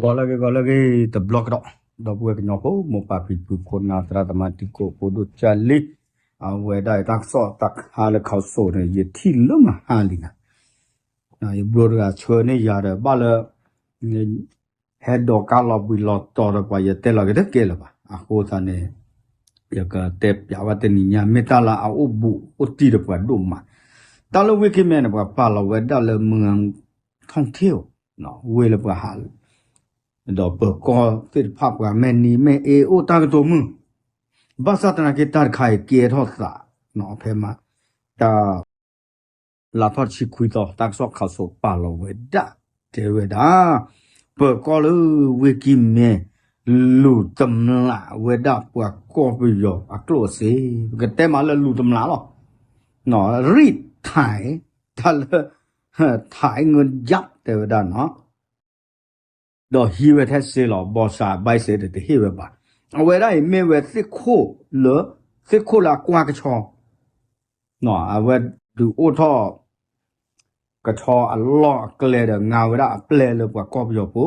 ဂီၤလၢအဂ့ၤ ဂီၤလၢအဂ့ၤ တဘျီကဒီး, ဒီပုၢ်ဝဲၢ်ကညီဖိ မိၢ်ပၢ်ဖံဖု ခိၣ်နၢ်သရၣ်သမါ တံၤသကိးဖိဒိၣ်ကၢ်လံ, အဝဲဒၣ်အံၤ တၢ်ကစီၣ်တခါလၢ ခီစိၤန့ၣ် ယထံၣ်လၢမဟါလံနၤ, ယဘျီတဂၤဆှၢန့ၢ်ယၤဒီး ဘၣ်လၢ ဟဲဒိးကါလီၤဘှံးလီၤတီၤဒီးပှၤ ယတဲလီၤက့ၤတကဲလၢၤဘၣ်. အဃိသတးန့ၣ် ယကတဲပၠးဝဲတနံၤညါ မ့ၢ်တၢ်လၢအအိၣ်ဘူးအိၣ်တံၢ်ဒီးပှၤဒိၣ်မး, တၢ်လၢဝ့ၢ်ကံၢ်မဲန့ၣ် ပှၤပာ်လီၤဝဲဒၣ်လၢ မုၢ်ထီၣ်ထ့ၣ်, ဝ့ၢ်လၢပှၤဟး ဒီးပၢၤကီၢ်သ့ၣ်တဖၣ် ပှၤမဲာ်နံၤမဲာ်အ့အိၣ်တၢ်ကတိၤမုၢ်, ဘၣ်ဆၣ်သနာ်က့ တၢ်တခါအံၤကဲထီၣ်သး ဖဲမး တၢ် လါထီၣ်တဆံခွံသီ တၢ်ကစီၣ်ခီစိၤပာ်လီၤဝဲဒၣ် တဲဝဲဒၣ် ပၢၤကီၢ်လၢဝ့ၢ်ကံၢ်မဲ လူၤတမျးဝဲဒၣ်ပှၤကီၢ်ပယီၤအကျိၣ်အစ့, ပကတဲမးလၢလူၤတမျးလီၤ, ရံၣ်ထၢၣ် တၢ်လၢ ထၢၣ်ငိုယၢ် တဲဝဲဒၣ်နီၤ ဒီးဟံးဝဲထဲစ့လီၤ, ဘီစၢဘၣ်စ့ဒီးတဟ့ၣ်ဝဲဘၣ်. အဝဲဒၣ်အံၤမ့ၢ်ဝဲသ့ၣ်ခိၣ်လၢ သ့ၣ်ခိၣ်လၢအကွၢ်ကဆီ, အဝဲဒုးအိၣ်ထီၣ် ကဆီအလီၢ်အကျဲဒီး ငါဝဲဒၣ်အပျဲၢ်လၢပှၤကီၢ်ပယီၤဖိ,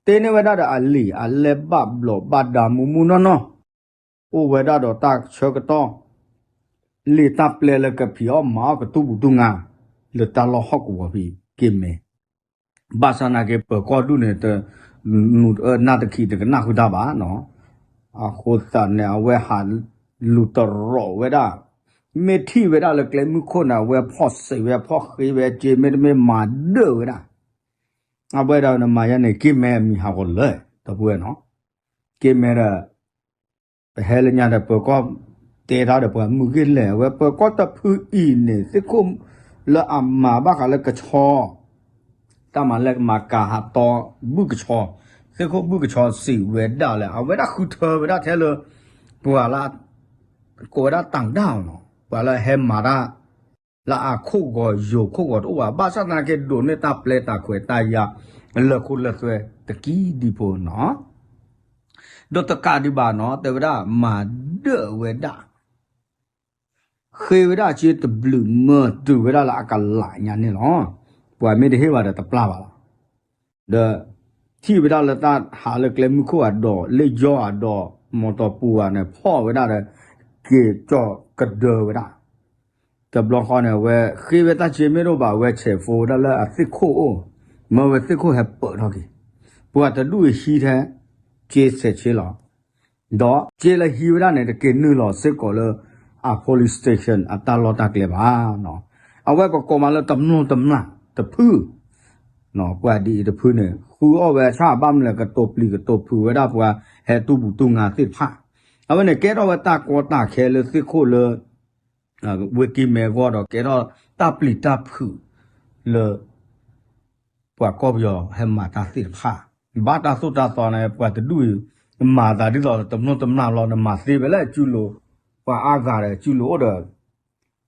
တ့န့ၢ်ဝဲဒၣ်ဒီးအလံာ်အလဲၢ်ဘၣ်ဘျီးဘၣ်ဒါမူးမူးနီၢ်နီၢ်, အိၣ်ဝဲဒၣ်ဒီးတၢ်ဆၢကတီၢ် လံာ်တၢ်ပျဲလၢကဖံးအီၣ်မၤအီၣ်ကတူၢ်ပူၤတူၢ်ငါ လၢတၢ်လီၢ်ဟီၣ်ကဝီၤဖဲကံၢ်မဲ ဘၣ်ဆၣ်သနာ်က့ ပၢၤကီၢ်ဒူၣ်န့ၣ် တနၢ်တခံးတကနၣ်ဃုာ်တၢ်ဘၣ်နီၤ, အဃိသတးန့ၣ် အဝဲဟးလူၤတရီးဝဲဒၣ်, မ့ၢ်ထံၣ်ဝဲဒၣ်လၢကျဲမုၢ်ခိၣ်န့ၣ် အဝဲဖီၣ်စံးဝဲ ဖီၣ်ဃ့ဝဲ က့မ့တမ့ၢ်မၤဒၢၣ်ဝဲဒၣ်, အဝဲဒၣ်နမၤယါန့ၣ် က့မဲအမံၤဟးဂီၤလၢ ဒီပုၢ်ဝဲၢ်နီၤ, က့မဲဒီး ပဟဲလၢညါဒီးပၢၤကီၢ် တဲတၢ်ဒီးပှၤမုၢ်ဂ့ၢ်လဲၣ်, အဝဲပၢၤကီၢ်တဖုအံၤန့ၣ် သ့ၣ်ခိၣ်လၢအမၤဘၣ်ဃးလၢကဆီ တၢ်မၤလၢကမၤကၤဟးတီဘုၣ်ကဆီ, သ့ၣ်ခိၣ်ဘုၣ်ကဆီစံးဝဲဒၣ်လၢ အဝဲဒၣ်ဃုထၢဝဲဒၣ်ထဲလၢ ပှၤလၢ ကိးဝဲဒၣ်တၢ်ဒၣ်နီၤ, ပှၤလၢဟဲမၤတၢ် လၢအခိၣ်ဂီၤယိာ်ခိၣ်ဂီၤတအိၣ်ဘၣ်, ဘၣ်ဆၣ်သနာ်က့ဒိးန့ၢ်တၢ်ပျဲတၢ်ခွဲးတၢ်ယာ် လၢခိၣ်လၢသွဲတကံဒံဖိနီၤ, ဒီးတကးဒံးဘၣ်နီၤ တဲဝဲဒၣ်မၤဒၢၣ်ဝဲဒၣ် ဃ့ဝဲဒၣ်အစ့တဘျုးမၢတုၤဝဲဒၣ်လၢအကလးညါန့ၣ်လီၤ. ပှၤမ့ၢ်တဟ့ၣ်ဘၣ်ဒီးတပျၢ်ဘၣ်လီၤ. ဒီး ထံၣ်ဝဲဒၣ်လၢတၢ်ဟးလၢကျဲမုၢ်ခိၣ်အဒိး လ့ၣ်ယီၢ်အဒိး မီတီပူၤဂၤန့ၣ် ဖီၣ်ဝဲဒၣ်ဒီး က့ၤကၠီၤကဒၢဝဲဒၣ် တဘျီဃီန့ၣ် အဝဲဃ့ဝဲတၢ်စ့မ့ၢ်တအိၣ်ဘၣ် အဝဲဆဲးဖိဝဲဒၣ်လၢအသ့ၣ်ခိၣ်အိၣ်, မၢဝဲသ့ၣ်ခိၣ်ဟဲပၢးထီၣ်က့ၤ, ပှၤတဒူၣ်အံၤဟံးထဲ စ့ဆဲးဆ့လီၤ. ဒီးစ့လၢဟံးဝဲဒၣ်န့ၣ် တက့ၤနုာ်လီၤစ့ၢ်ကီးလၢ အ police station အတၢ်လီၢ်တၢ်ကျဲဘၣ်. အဝဲပကိးမးလၢတမျိၢ်တမျာ်တဖု ပှၤဒ်အံၤတဖုန့ၣ် ဃုအီၣ်ဝဲဆၣ်ဘၣ်မနုၤလဲၣ် ကတိၤပျံၤကတိၤဖုးဝဲဒၣ်ပှၤဟဲတူၢ်ပူၤတူၢ်ငါသ့ၣ်တဖၣ်, အဝဲန့ၣ်ကဲထီၣ်ဝဲတၢ်ကီတၢ်ခဲလၢသ့ၣ်ခိၣ်လၢ ဝ့ၢ်ကံၢ်မဲအဂီၢ်ဒီး ကဲထီၣ်တၢ်ပျံၤတၢ်ဖုးလၢ ပှၤကီၢ်ပယီၤဟဲမၤတၢ်သ့ၣ်တဖၣ်, ဘၣ်တၢ်သိၣ်တၢ်သီန့ၣ် ပှၤတဒူၣ်အံၤ မၤသးဒ်သိးတမျိၢ်တမျာ်လီၤ, နမၤသ့ဝဲလၢအစုလိၤ, ပှၤအါဂၤဒီးစုလိၤအိၣ်ဒီး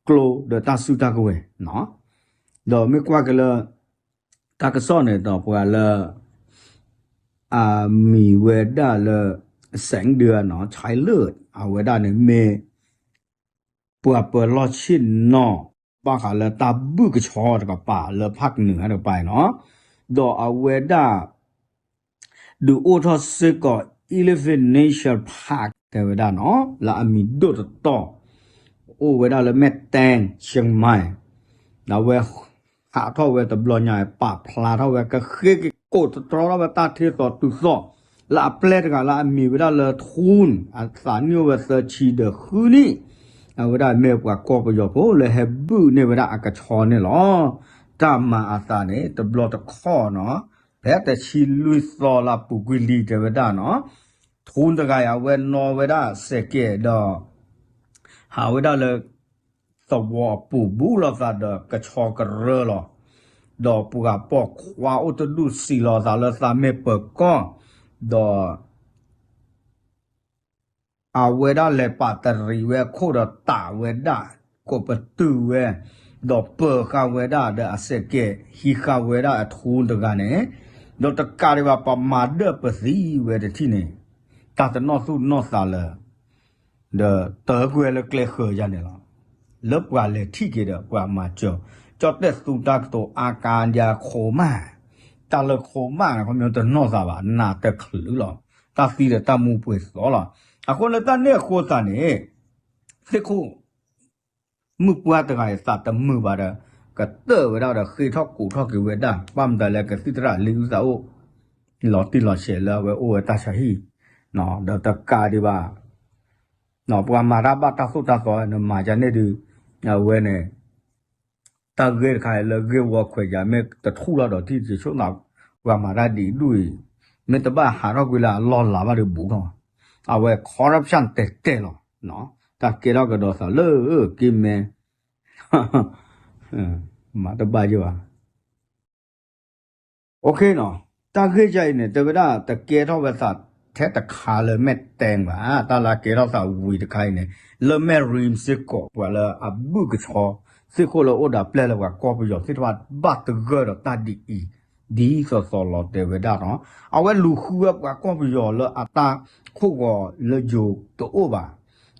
ကျိဒီးတၢ်စုတၢ်ကဝဲၤ, ဒီးမ့ၢ်ကွၢ်က့ၤလၢ တၢ်ကစီၣ်န့ၣ်ဒီးပှၤလၢ အမံၤဝဲဒၣ်လၢ စဲးဒၢနီၤ Chai Lwet အဝဲဒၣ်န့ၣ်မ့ၢ် ပှၤပၢၤလီၢ်ဆ့ၣ်နီၤ ဘၣ်ဃးလၢတၢ်ဘုၣ်ကဆီတကပၤလၢဖၣ်ကနုာ်တကပၤနီၤ, ဒီးအဝဲဒၣ် ဒုးအိၣ်ထီၣ်စ့ၢ်ကီး Elephant Nature Park တဲဝဲဒၣ်နီၤ လၢအမံၤဒိၣ်တတီၤ အိၣ်ဝဲဒၣ်လၢ Mae Teng Chiang Mai ဒီးအဝဲ ဟးထီၣ်ဝဲတဘျီညါ ပာ်ဖျါထီၣ်ဝဲ ကဃ့ကကိးတတြီထီၣ်ဝဲတၢ်ထ့သိးတုၤသိး လၢအပျဲၢ်တဂၤလၢအမံၤဝဲဒၣ်လၢ Thun အသးနံၣ်အိၣ်ဝဲသၢဆံဒီးဃုနံၣ်, အဝဲဒၣ်မ့ၢ်ပှၤကီၢ်ပယီၤဖိလၢဟဲဘုၣ်န့ၢ်ဝဲဒၣ်အကဆီန့ၣ်လီၤ. တၢ်မၤအသးန့ၣ် တဘျီတခီၣ်နီၤ ဖဲတဆံလွံၢ်သီလၢအပူၤကွံာ်လံတဲဝဲဒၣ်နီၤ Thun တဂၤအံၤ အဝဲနီၣ်ဝဲဒၣ်စဲးကဲးဒီး ဟးဝဲဒၣ်လၢ သဝီအပူၤ ဘူးလိာ်သးဒီးကဆီကရၢလီၤ. ဒီးပှၤပိာ်ခွါအိၣ်တဒူၣ်စံးလီၤသးလၢသးမ့ၢ်ပၢၤကီၢ်, ဒီး အဝဲဒၣ်လဲၤပာ်တရံးဝဲအခိၣ်ဒီးတးဝဲဒၣ် ကိးပတုာ်ဝဲ, ဒီးပၢၤဃာ်ဝဲဒၣ်ဒီးအစဲးကဲး ဟံးဃာ်ဝဲဒၣ်အထူတဂၤန့ၣ်, ဒီးတကးဒံးဘၣ်ပမၤဒၢၣ်ပသံဝဲတထံၣ်န့ၣ်, တၢ်တနီၣ်သူၣ်နီၣ်သးလၢ ဒီးတၢ်ကွဲးလၢကျဲဃၢၤယါန့ၣ်လီၤ. လၢပှၤလဲၤထံၣ်က့ၤဒီးပှၤမၤစၢၤ, ကၠီၣ်တဲၣ်သူတၢ်ကတိၤအါကါဒၣ်ခိၣ်မး, တ တၢ်လၢခိမၣ်န့ၣ် ခီပညီတနီၢ်သးဘၣ် နးတချုးလီၤ. တၢ်သံဒီးတၢ်မူပှဲၤသီလီၤ. အဃိလၢတၢ်န့ၣ်အဃိသတးန့ၣ် သ့ၣ်ခိၣ် မုၢ်ပှၢ်တဂၤအံၤသးတမုာ်ဘၣ်ဒီး ကတၢၢ်ဝဲဒၣ်ဒီးဃ့ထီၣ်ကိးထီၣ်က့ၤဝဲဒၣ် ဘၣ်မတၤလဲၣ် ကသံၣ်သရၣ်လံအုၣ်သးအိၣ် လီၤတံၢ်လီၤဆဲးလၢအဝဲအိၣ်ဝဲတၢ်ဆါဟံၣ် ဒီးတကးဒံးဘၣ် ပှၤမၤတၢ်ဘၣ်တၢ်သိၣ်တၢ်သီ နမၤဒ်န့ၣ်ဒုး အဝဲန့ၣ် တၢ်ဂ့ၢ်တခါအံၤလၢဂ့ၢ်ဝီခွဲးယၤ မ့ၢ်တထူၣ်လီၤဒီးထံၣ်တဆိၣ်သး ပှၤမၤတၢ်ဒ်အံၤဒ်အံၤ မ့ၢ်တဘၣ်ဟးထီၣ်ကွံာ်လၢအလီၢ်လၤဘၣ်ဒီးဘူးထီၣ် အဝဲ corruption တဲတဲလီၤ. တၢ်ကဲထီၣ်ကဒီးသးလၢက့မဲ မၤတဘၣ်ယဘၣ် OK နီၤ, တၢ်ဂ့ၢ်ယၤအံၤန့ၣ် တဲဝဲဒၣ်တကဲထီၣ်ဝဲသးထဲတခါလၢမဲာ်တဲဘၣ်, တၢ်လၢကဲထီၣ်သးဝံၤတခါအံၤန့ၣ် လၢမဲာ်ရံစ့ၢ်ကီး ပှၤလၢအဘုၣ်ကဆှီသ့ၣ်ခိၣ်လၢအိၣ်ဒီးပျဲၢ်လၢပှၤကီၢ်ပယီၤသ့ၣ်တဖၣ်ဘၣ်သဂၢၢ်ဒီးတၢ်ဒ်အံၤ, ဒ်သိးသိးလီၤတဲာ်ဝဲဒၣ်နီၤ, အဝဲလူၤဃုဝဲပှၤကီၢ်ပယီၤလၢအတၢ်ခိၣ်ဂီၤလၢယိၤတအိၣ်ဘၣ်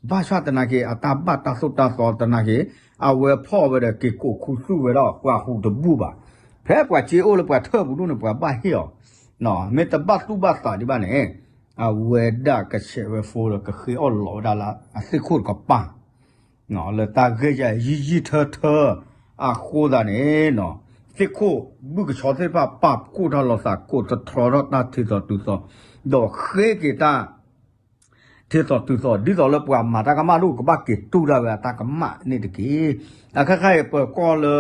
ဘၣ်ဆၣ်သနာ်က့ အတၢ်ဘၣ်တၢ်သိၣ်တၢ်သီသနာ်က့ အဝဲဖီၣ်ဝဲဒီးက့ၤကိးခူသူၣ်ဝဲဒၣ်ပှၤဟူးတဘူၣ်ဘၣ်. ဖဲပှၤစ့အိၣ်လၢပှၤထၢၣ်ပူၤဒိၣ်န့ၣ် ပှၤဘၣ်ဟ့ၣ်အီၤ, မ့ၢ်တဘၣ်သူၣ်ဘၣ်သးဒံးဘၣ်န့ၣ် အဝဲဒၣ်ကဆဲးဝဲဖိဒီးကဃ့အီၣ်လီၤဝဲဒၣ်လၢအသ့ၣ်ခိၣ်တကပၤ လၢတၢ်ဂ့ၢ်ယၤယံာ်ယံာ်ထၢထၢ အဃိသတးန့ၣ် သ့ၣ်ခိၣ်ဘုၣ်ကဆှီသ့ၣ်တဖၣ်ပာ်ဖှိၣ်ထီၣ်လိာ်သး ကိးသတြီထီၣ်တၢ်ထံသီတုၤသီ ဒီးဃ့က့ၤတၢ် ထံသီတုၤသီ ဒ်သိးလၢပှၤမၤတၢ်ကမၣ်ဒိၣ် ကဘၣ်က့ၤတူၢ်ဒၣ်ဝဲအတၢ်ကမၣ်န့ၣ်တက့ၢ်. အခါခါအံၤ ပၢၤကီၢ်လၢ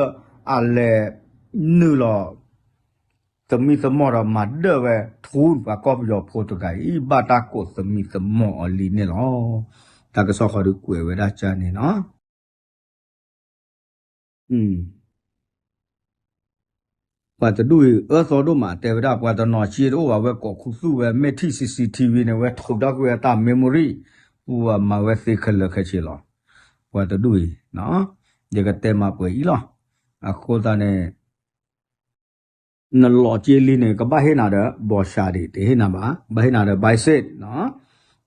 အလဲၤနုာ်လီၤ သမံသမိးဒီးမၤဒၢၣ်ဝဲ ထူပှၤကီၢ်ပယီၤဖိတဂၤအံၤ ဘၣ်တၢ်ကိးသမံသမိးအီၤလံန့ၣ်လီၤ. တၢ်ကစီၣ်ဃီဒုးကွဲးဝဲဒၣ်ကန့ၣ်နီၤ ပှၤတဒူၣ်အံၤ အၢသီဒိၣ်မး တဲဝဲဒၣ် ပှၤတနီၤစ့တအိၣ်ဘၣ် ဝဲကိးခူသူၣ်ဝဲ မ့ၢ်ထံၣ် CCTV န့ၣ် ဝဲထုးထီၣ်ကွံာ်ဝဲတၢ် memory ပူၤမၤဝဲသ့ခဲလၢာ်ခဲဆ့လီၤ. ပှၤတဒူၣ်အံၤ ယကတဲမၤပှဲၤအံၤလီၤ. အဃိသတးန့ၣ် နလီၤက့လံန့ၣ် ကဘၣ်ဟ့ၣ်နၤဒီး ဘီၣ်ရှးဒံး တဟ့ၣ်နၤဘၣ် ဘၣ်ဟ့ၣ်နၤဒီး ဘၣ်စ့ၣ်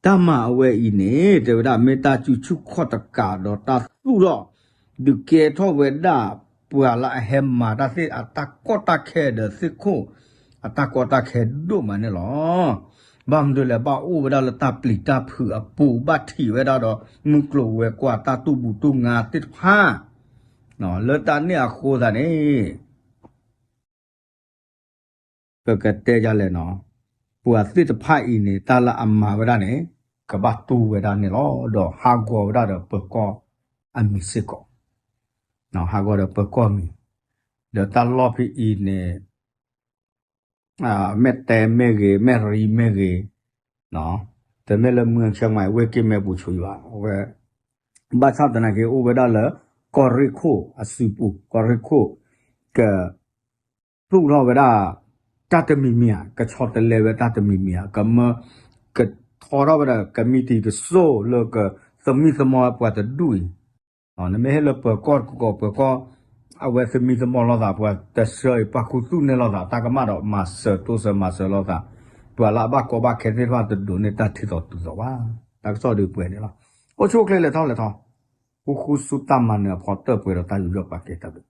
တၢ်မၤအဝဲအံၤန့ၣ် တဲဝဲဒၣ်မ့ၢ်တၢ်စုဆူၣ်ခီၣ်တကးဒီးတၢ်သူၣ်ထီၣ် ဒုးကဲထီၣ်ဝဲဒၣ် ပှၤလၢအဟဲမၤတၢ်သ့ၣ်အတၢ်ကီတၢ်ခဲဒီးသ့ၣ်ခိၣ် အတၢ်ကီတၢ်ခဲဒိၣ်မးန့ၣ်လီၤ. ဘၣ်မနုၤလဲၣ် ဘၣ်အိၣ်ဝဲဒၣ်လၢတၢ်ပျံၤတၢ်ဖုးအပူၤ ဘၣ်ထံၣ်ဝဲဒၣ်ဒီး မုၢ်ကျိၤဝဲၤကွာ်တၢ်တူၢ်ဘူးတူၢ်ငါသ့ၣ်တဖၣ် လၢတၢ်န့ၣ်အဃိသတးန့ၣ် ပကတဲဒ်လဲၣ်နီၤ, ပှၤသ့ၣ်တဖၣ်အံၤန့ၣ် တၢ်လၢအမၤဝဲဒၣ်န့ၣ် ကဘၣ်တူၢ်ဝဲဒၣ်န့ၣ်လီၤ. ဒီးဟးဂီၤဝဲဒၣ်ဒီးပၢၤကီၢ်အမံၤစ့ၢ်ကီး, ဟးဂီၤဒီးပၢၤကီၢ်မံၤ, ဒီးတၢ်လီၢ်ဖဲအံၤန့ၣ် မဲာ်တဲမ့ၢ်ဂ့ၤ, မဲာ်ရံမ့ၢ်ဂ့ၤ, တမ့ၢ်လၢမုၢ်ဆၢမး ဝ့ၢ်က့မဲာ်ပူၤဆူယွၤ အဝဲ ဘၣ်ဆၣ်သနာ်က့ အိၣ်ဝဲဒၣ်လၢ ကီၢ်ရ့ၣ်ခိၣ်အစုပူၤ, ကီၢ်ရ့ၣ်ခိၣ် က သူၣ်ထီၣ်ဝဲဒၣ် တၢ်တမံၤမံၤဧါ, ကဆီတလဲဝဲတၢ်တမံၤမံၤဧါ, ကမၢ ကထီထီၣ်ဝဲဒၣ် ကမံးတံၤတစိၢ်လၢကသမံသမိးပှၤတဒူၣ်အံၤ, နမ့ၢ်ဟ့ၣ်လၢပၢၤကီၢ်တကီၢ် ပၢၤကီၢ် အဝဲသမံသမိးလိာ်သး ပှၤတဆၢအံၤ ပှၤခူသူၣ်န့ၢ်လိာ်သး တၢ်ကမၣ်ဒီးမၤစၢၤတိစၢၤမၤစၢၤလိာ်သး, ပှၤလၢအဘၣ်ကီဘၣ်ခဲသ့ၣ်တဖၣ်တဒိးန့ၢ်တၢ်ထံသီတုၤသီဘၣ်. တၢ်ကစီၣ်ဒုးပှဲၤန့ၣ်လီၤ. အိၣ်ဆူၣ်အိၣ်ချ့လဲၤထီၣ်လဲၤထီ, ဃူဃူဆူတၢ်မၤနၢၤအဖီတၢၢ်ပှဲၤဒီးတၢ်ယူးယီၣ်ပာ်ကဲတၢ်ဘျုး